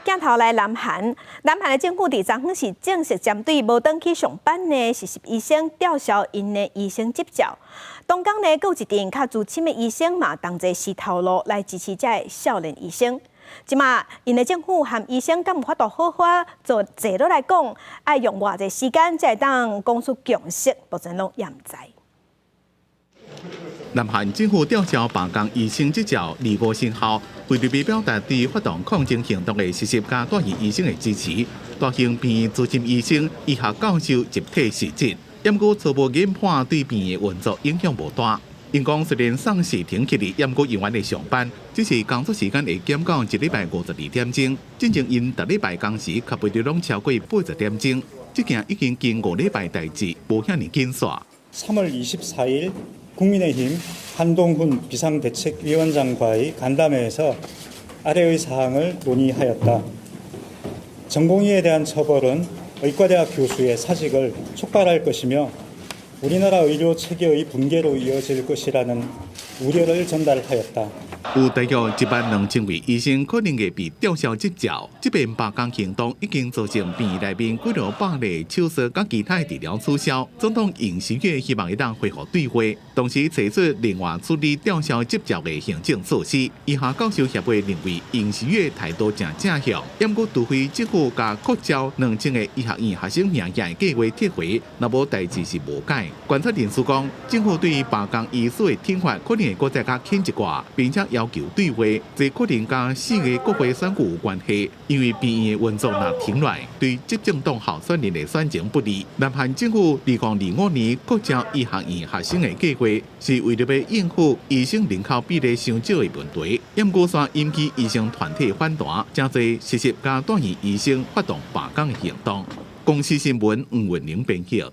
鏡頭來南韓，南韓的政府佇昨昏是正式針對無轉去上班的實習醫生吊銷𪜶的醫生執照。同工呢，閣有一陣較資深的醫生嘛，同齊踅頭路來支持這个少年醫生。這馬𪜶的政府和醫生敢有法度好好坐坐落來講，愛用偌濟時間才會當講出共識，目前攏也毋知。南韓政府吊銷罷工醫生執照，禮過生效，為著欲表達對發動抗爭行動的實習佮住院醫生的支持，大興病院資深醫生、醫學教授集體辭職。毋過初步研判對病院運作影響無大。𪜶講雖然暫時停起來，毋過猶原會上班，只是工作時間會減到一禮拜52點鐘。進前𪜶逐禮拜工時較不得攏超過80點鐘。這件已經經5禮拜代誌，無遐爾緊煞。 3월 24일 국민의힘 한동훈 비상대책위원장과의 간담회에서 아래의 사항을 논의하였다. 전공의에 대한 처벌은 의과대학 교수의 사직을 촉발할 것이며 우리나라 의료 체계의 붕괴로 이어질 것이라는 우려를 전달하였다. 有大約1萬2千位醫生可能會被吊銷執照。這遍罷工行動已經造成病院內面幾若百例手術佮其他治療取消。總統尹錫悅希望會當恢復對話，同時提出另外處理吊銷執照的行政措施。醫學教授協會認為尹錫悅態度誠正向，毋過除非政府共擴招2000個醫學院學生名額的計劃撤回，若無代誌是無解。觀察人士講，政府對罷工醫師的懲罰可能會閣再較輕一寡，並且要求對話，這可能佮4月國會選舉有關係，因為病院運作若停落來，對執政黨候選人的選情不利。南韓政府2025年擴招醫學院學生的計劃，是為著欲應付醫生人口比例傷少的問題。毋過煞引起醫生團體反彈，誠濟實習佮住院醫生發動罷工的行動。公視新聞吳文玲編譯。